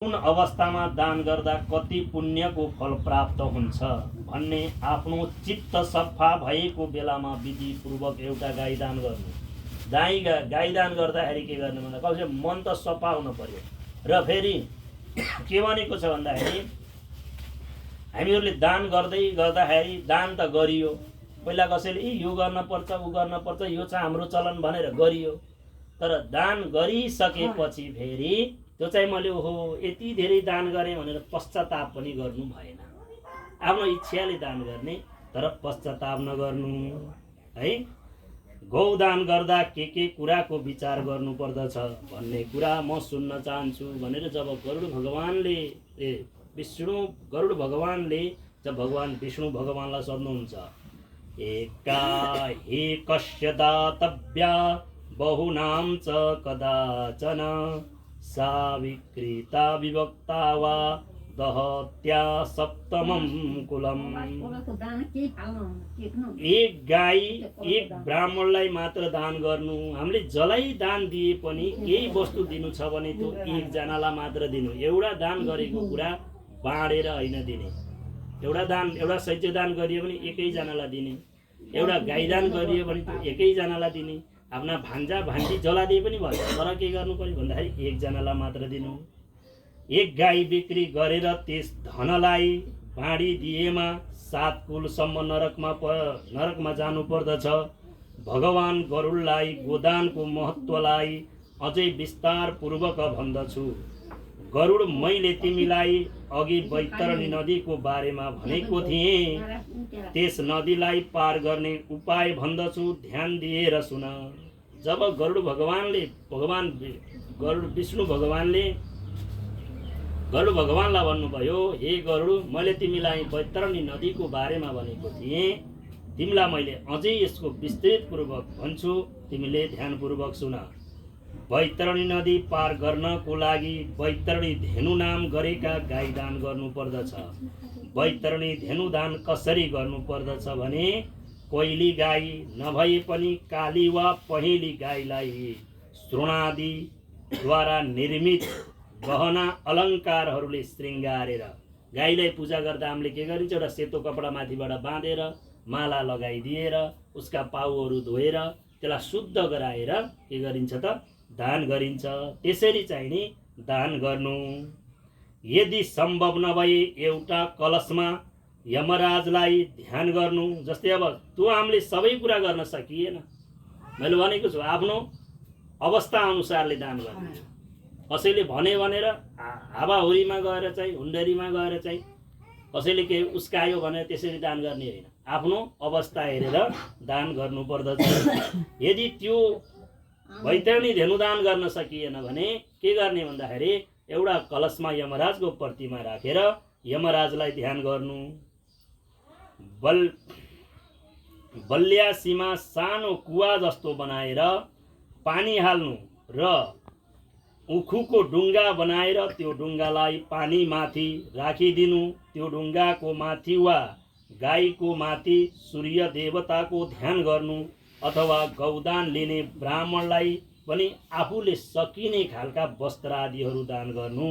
कुन अवस्थामा दान गर्दा कति पुण्यको फल प्राप्त हुन्छ भन्ने आफ्नो चित्त सफा भएको बेलामा विधिपूर्वक एउटा गाई दान गर्नु। गाई दान गर्दाखेरि के गर्नु भन्दा कमसे कम मन त सफा हुनु पर्यो। र फेरि के भनेको छ भन्दाखेरि हामीहरूले दान गर्दै गर्दाखेरि दान त गरियो, पहिला कसैले यो गर्न पर्छ उ गर्न पर्छ यो चाहिँ हाम्रो चलन भनेर गरियो, तर दान गरिसकेपछि फेरि त्यो चाहिँ मैले ओहो यति धेरै दान गरेँ भनेर पश्चाताप पनि गर्नु भएन। आफ्नो इच्छाले दान गर्ने तर पश्चाताप नगर्नु है। गौदान गर्दा के कुराको विचार गर्नु पर्दछ भन्ने कुरा म सुन्न चाहन्छु भनेर जब गरुड भगवानले जब भगवान विष्णु भगवानलाई सोध्नुहुन्छ, एका हे कस्य दातव्या बहुनाम च कदाचन साविकृता विभक्ता वा दहत्या सप्तमं कुलम। एक गाई एक ब्राह्मणलाई मात्र दान गर्नु। हामीले जलाई दान दिए पनि केही वस्तु दिनु छ भने त्यो एकजनालाई मात्र दिनु। एउटा दान गरेको कुरा बाँडेर होइन दिने। एउटा शैत्य दान गरियो भने एकैजनालाई दिने, एउटा गाई दान गरियो भने त्यो एकैजनालाई दिने। आफ्ना भान्जा भान्जी जलादिए पनि भयो, तर के गर्नु पर्यो भन्दाखेरि एकजनालाई मात्र दिनु। एक गाई बिक्री गरेर त्यस धनलाई बाँडिदिएमा 7 कुलसम्म नरकमा जानु पर्दछ। भगवान गरुडलाई गोदानको महत्त्वलाई अझै विस्तार पूर्वक भन्दछु। गरुड, मैले तिमीलाई अघि बैतरणी नदीको बारेमा भनेको थिएँ, त्यस नदीलाई पार गर्ने उपाय भन्दछु, ध्यान दिएर सुन। जब विष्णु भगवानले गरुड भगवानलाई भन्नुभयो, हे गरुड, मैले तिमीलाई बैतरणी नदीको बारेमा भनेको थिएँ, तिमीलाई मैले अझै यसको विस्तृत पूर्वक भन्छु, तिमीले ध्यानपूर्वक सुन। बैतरणी नदी पार गर्नको लागि बैतरणी धेनु नाम गरेका गाई दान गर्नु पर्दछ। बैतरणी धेनु दान कसरी गर्नु पर्दछ भने कोइली गाई नभए पनि काली वा पहेँली गाईलाई श्रोणादिद्वारा निर्मित गहना अलङ्कारहरूले श्रृङ्गारेर, गाईलाई पूजा गर्दा हामीले के गरिन्छ, एउटा सेतो कपडा माथिबाट बाँधेर माला लगाइदिएर उसका पाउहरू धोएर त्यसलाई शुद्ध गराएर के गरिन्छ त दान गरिन्छ। त्यसरी चाहिँ नि दान गर्नु। यदि सम्भव नभए एउटा कलशमा यमराजलाई ध्यान गर्नु। जस्तै अब त्यो हामीले सबै कुरा गर्न सकिएन, मैले भनेको छु आफ्नो अवस्था अनुसारले दान गर्ने। कसैले भने भनेर हावाहुरीमा गएर चाहिँ हुन्डरीमा गएर चाहिँ कसैले के उस्कायो भनेर त्यसरी दान गर्ने होइन, आफ्नो अवस्था हेरेर दान गर्नु पर्दछ। यदि त्यो बैतरणी धेनु दान गर्न सकिएन भने के गर्ने भन्दाखेरि एउटा कलशमा यमराजको प्रतिमा राखेर यमराजलाई ध्यान गर्नु। बल्यासीमा सानो कुवा जस्तो बनाएर पानी हाल्नु र उखुको ढुङ्गा बनाएर त्यो ढुङ्गालाई पानी माथि राखिदिनु। त्यो ढुङ्गाको माथि वा गाईको माथि सूर्य देवताको ध्यान गर्नु, अथवा गौदान लिने ब्राह्मणलाई पनि आफूले सकिने खालका वस्त्र आदिहरू दान गर्नु।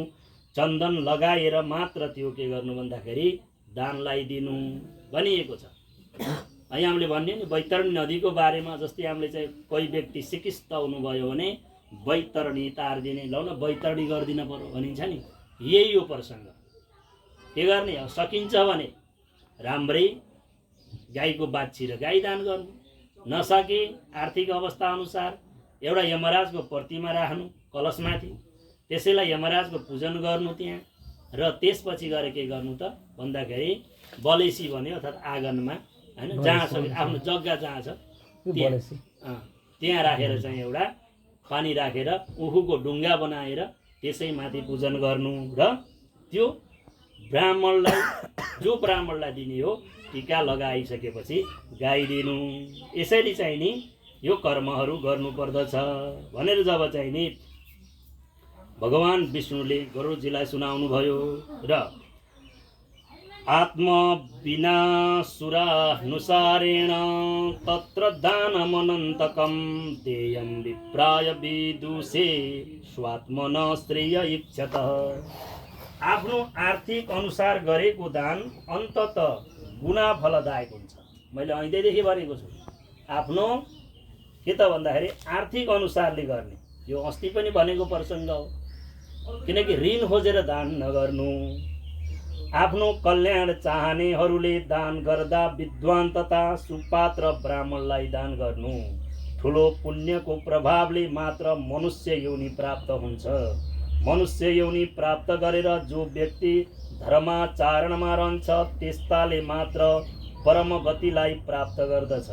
चन्दन लगाएर मात्र त्यो के गर्नु भन्दाखेरि दानलाई दिनु भनिएको छ। यहाँ हामीले भन्यो नि बैतरणी नदीको बारेमा, जस्तै हामीले चाहिँ कोही व्यक्ति सिकिस्त हुनुभयो भने बैतरणी तारिदिने, लौ न बैतरणी गरिदिन पर्यो भनिन्छ नि, यही हो प्रसङ्ग। के गर्ने, सकिन्छ भने राम्रै गाईको बाछी र गाई दान गर्नु, नसके आर्थिक अवस्था अनुसार एउटा यमराजको प्रतिमा राख्नु कलशमाथि, त्यसैलाई यमराजको पूजन गर्नु त्यहाँ, र त्यसपछि गएर के गर्नु त भन्दाखेरि बलेसी भन्यो अर्थात् आँगनमा होइन, जहाँ छ आफ्नो जग्गा जहाँ छ त्यहाँ राखेर चाहिँ एउटा पानी राखेर उखुको ढुङ्गा बनाएर त्यसैमाथि पूजन गर्नु। र त्यो ब्राह्मणलाई, जो ब्राह्मणलाई दिने हो, टीका लगाइसकेपछि गाई दिनु। यसरी चाहिँ नि यो कर्महरू गर्नुपर्दछ भनेर जब चाहिँ नि भगवान विष्णुले गरुडजीलाई सुनाउनु भयो। र आत्म विनाशुरानुसारेण तत्र दानमनन्तकं देयं विप्राय विदुषे स्वात्मन श्रेय इच्छतः। आफ्नो आर्थिक अनुसार गरेको दान अन्तत गुना फलदायक हुन्छ। मैले ऐदैदेखि भनेको छु, आफ्नो के त भन्दाखेरि आर्थिक अनुसारले गर्ने। यो अस्ति पनि भनेको प्रसङ्ग हो, किनकि ऋण खोजेर दान नगर्नु। आफ्नो कल्याण चाहनेहरूले दान गर्दा विद्वान तथा सुपात्र ब्राह्मणलाई दान गर्नु। ठुलो पुण्यको प्रभावले मात्र मनुष्य योनि प्राप्त हुन्छ। मनुष्य योनि प्राप्त गरेर जो व्यक्ति धर्माचरणमा रहन्छ त्यस्ताले मात्र परम गतिलाई प्राप्त गर्दछ।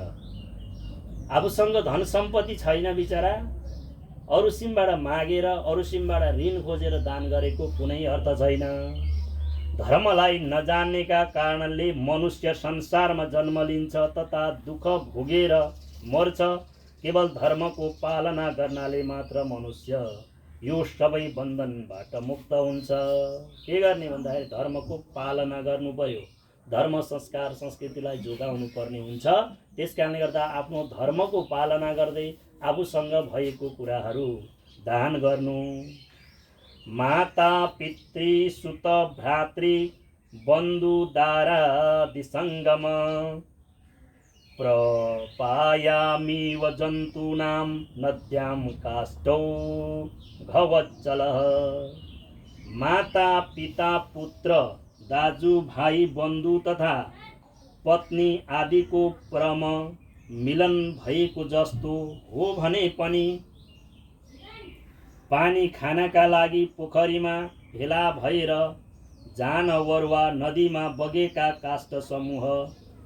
आफूसँग धन सम्पत्ति छैन बिचरा, अरूसिमबाट मागेर अरूसिमबाट ऋण खोजेर दान गरेको कुनै अर्थ छैन। धर्मलाई नजान्नेका कारणले मनुष्य संसारमा जन्म लिन्छ तथा दुःख भोगेर मर्छ। केवल धर्मको पालना गर्नाले मात्र मनुष्य यो सबै बन्धनबाट मुक्त हुन्छ। के गर्ने भन्दाखेरि धर्मको पालना गर्नु पर्यो, धर्म संस्कार संस्कृतिलाई जोगाउनु पर्ने हुन्छ। त्यसकारणले गर्दा आफ्नो धर्मको पालना गर्दै आफूसँग भएको कुराहरू दान गर्नु। माता पितृ सुत भ्रातृ बन्धु दारादि सङ्गम प्रपायामिव जन्तूनां नद्यां काष्ठौ घवच्चलः। माता पिता पुत्र दाजु भाइ बन्धु तथा पत्नी आदिको परम मिलन भएको जस्तो हो भने पनि पानी खानका लागि पोखरीमा भेला भएर जानवर वा नदीमा बगेका काष्ठ समूह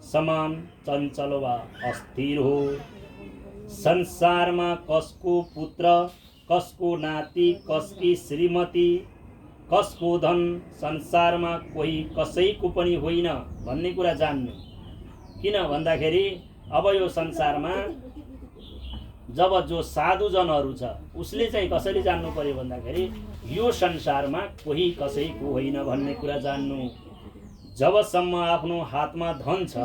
समान चञ्चल वा अस्थिर हो। संसारमा कसको पुत्र, कसको नाति, कसकी श्रीमती, कसको धन संसारमा कोही कसैको पनि होइन भन्ने कुरा जान्नु। किन भन्दाखेरि अब यो संसारमा जब जो साधुजनहरू छ उसले चाहिँ कसरी जान्नु पर्यो भन्दाखेरि यो संसारमा कोही कसैको होइन भन्ने कुरा जान्नु। जबसम्म आफ्नो हातमा धन छ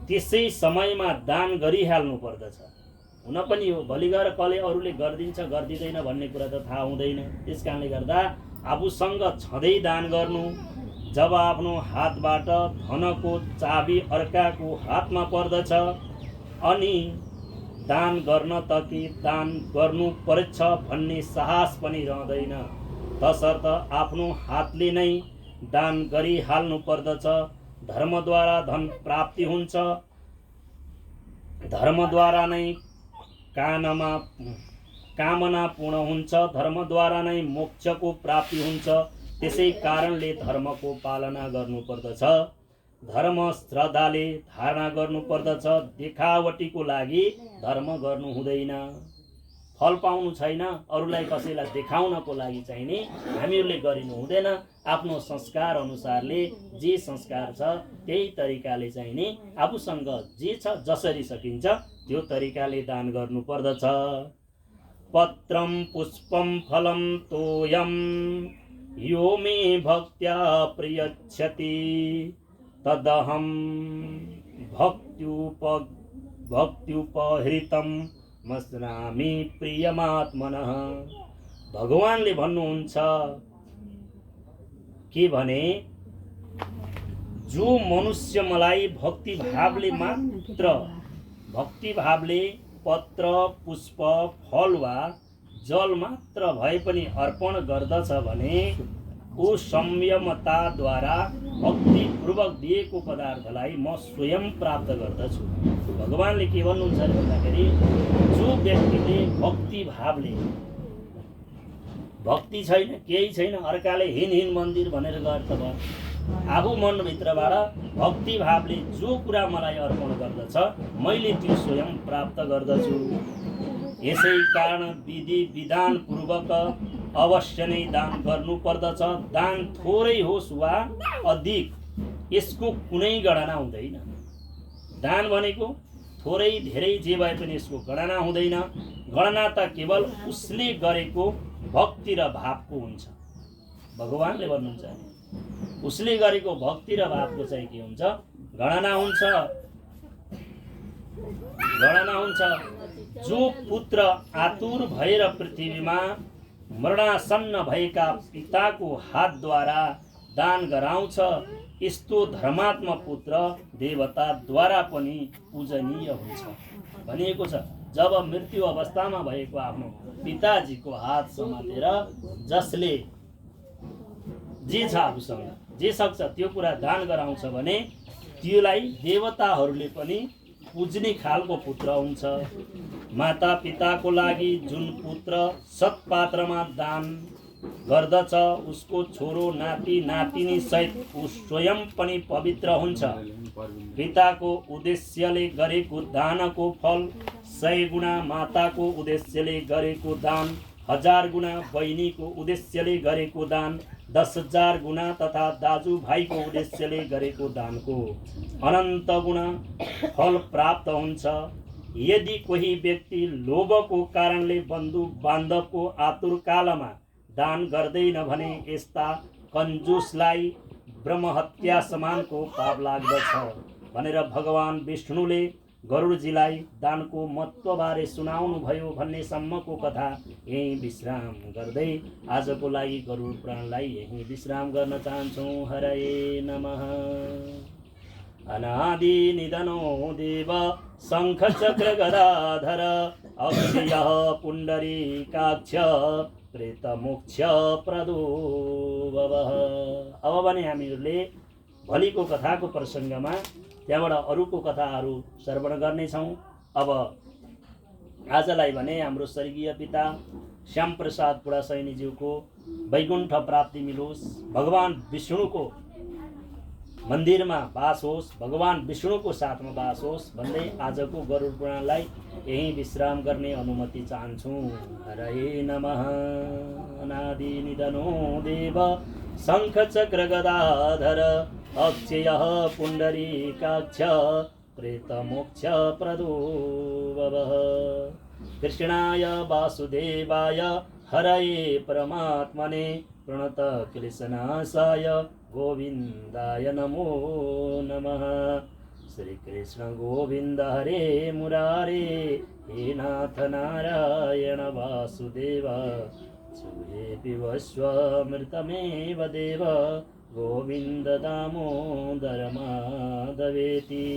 त्यसै समयमा दान गरिहाल्नु पर्दछ। हुन पनि हो, भोलि गएर कसले अरूले गरिदिन्छ गरिदिँदैन भन्ने कुरा त थाहा हुँदैन। त्यस कारणले गर्दा आफूसँग छँदै दान गर्नु। जब आफ्नो हातबाट धनको चाबी अर्काको हातमा पर्दछ अनि दान गर्न त कि दान गर्नु पर्छ भन्ने साहस पनि रहँदैन। तसर्थ आफ्नो हातले नै दान गरिहाल्नु पर्दछ। धर्मद्वारा धन प्राप्ति हुन्छ, धर्मद्वारा नै कामना पूर्ण हुन्छ, धर्मद्वारा नै मोक्षको प्राप्ति हुन्छ। त्यसै कारणले धर्मको पालना गर्नु पर्दछ। धर्म श्रद्धाले धारणा गर्नु पर्दछ। देखावटीको लागि धर्म गर्नु हुँदैन। फल पाउनु छैन, अरूलाई कसैलाई देखाउनको लागि चाहिँ नि हामीहरूले गरिनु हुँदैन। आफ्नो संस्कार अनुसारले जे संस्कार छ त्यही तरिकाले चाहिँ नि आफूसँग जे छ जसरी सकिन्छ त्यो तरिकाले दान गर्नु पर्दछ। पत्रम पुष्पम फलम तोयम यो मे भक्त्या प्रयच्छति तदहम भक्त्युपहृतं मस्नामि प्रियमात्मनः। भगवानले भन्नुहुन्छ के भने जो मनुष्य मलाई भक्ति भावले पत्र पुष्प फल वा जल मात्र भए पनि अर्पण गर्दछ भने ऊ संयमताद्वारा भक्तिपूर्वक दिएको पदार्थलाई म स्वयं प्राप्त गर्दछु। भगवानले के भन्नुहुन्छ भन्दाखेरि जो व्यक्तिले भक्ति भावले, भक्ति छैन केही छैन, अर्काले हिँड मन्दिर भनेर गर्छ भयो, आफू मनभित्रबाट भक्ति भावले जो कुरा मलाई अर्पण गर्दछ मैले त्यो स्वयं प्राप्त गर्दछु। यसै कारण विधि विधान पूर्वक अवश्य नै दान गर्नु पर्दछ। दान थोरै होस् वा अधिक यसको कुनै गणना हुँदैन। दान भनेको थोरै धेरै जे भए पनि यसको गणना हुँदैन। गणना त केवल उसले गरेको भक्ति र भावको हुन्छ। भगवानले भन्नुहुन्छ उसले गरेको भक्ति र भावको चाहिँ के हुन्छ, गणना हुन्छ। जो पुत्र आतुर भएर पृथ्वीमा मरणासन्न भएका पिताको हातद्वारा दान गराउँछ, यस्तो धर्मात्मा पुत्र देवताद्वारा पनि पूजनीय हुन्छ भनिएको छ। जब मृत्यु अवस्थामा भएको आफ्नो पिताजीको हात समातेर जसले जे छ आफूसँग जे सक्छ त्यो कुरा दान गराउँछ भने त्योलाई देवताहरूले पनि पूज्ने खालको पुत्र हुन्छ। माता पिताको लागि जुन पुत्र सत्पात्रमा दान गर्दछ उसको छोरो नाति नातिनी सहित ऊ स्वयं पनि पवित्र हुन्छ। पिताको उद्देश्यले गरेको दानको फल 100 गुणा, माताको उद्देश्यले गरेको दान 1000 गुणा, बहिनीको उद्देश्यले गरेको दान 10,000 गुणा तथा दाजुभाइको उद्देश्यले गरेको दानको अनन्त गुणा फल प्राप्त हुन्छ। यदि कोही व्यक्ति लोभको कारणले बन्धु बान्धवको आतुरकालमा दान गर्दैन भने यस्ता कन्जुसलाई ब्रह्महत्या समानको पाप लाग्दछ भनेर भगवान विष्णुले गरुडजीलाई दानको महत्त्वबारे सुनाउनु भयो भन्ने सम्मको कथा यही विश्राम गर्दै आजको लागि गरुड पुराणलाई यही विश्राम गर्न चाहन्छौँ। हरये नमः। अनादि निधनो देव शंख चक्र गदाधर अक्षयः पुण्डरीकाक्ष प्रेत मोक्ष प्रदो भवः। अब भने हामीहरूले भोलिको कथाको प्रसङ्गमा त्यहाँबाट अरूको कथाहरू श्रवण गर्नेछौँ। अब आजलाई भने हाम्रो स्वर्गीय पिता श्यामप्रसाद पुडासैनीज्यूको वैकुण्ठ प्राप्ति मिलोस्, भगवान विष्णुको मन्दिरमा बास होस्, भगवान विष्णुको साथमा बास होस् भन्दै आजको गरुड पुराणलाई यही विश्राम गर्ने अनुमति चाहन्छु। हरये नमः। अनादि निधनो देव शंख चक्र गदाधर अक्षयः पुण्डरीकाक्ष प्रेत मोक्ष प्रदो भवः। कृष्णाय वासुदेवाय हरये परमात्मने प्रणत क्लेशनाशाय गोविन्दाय नमो नमः। श्री कृष्ण गोविन्द हरे मुरारे हे नाथ नारायण वासुदेव सूये पिबस्वमृतमेव देव गोविन्द दामोदर माधवेति।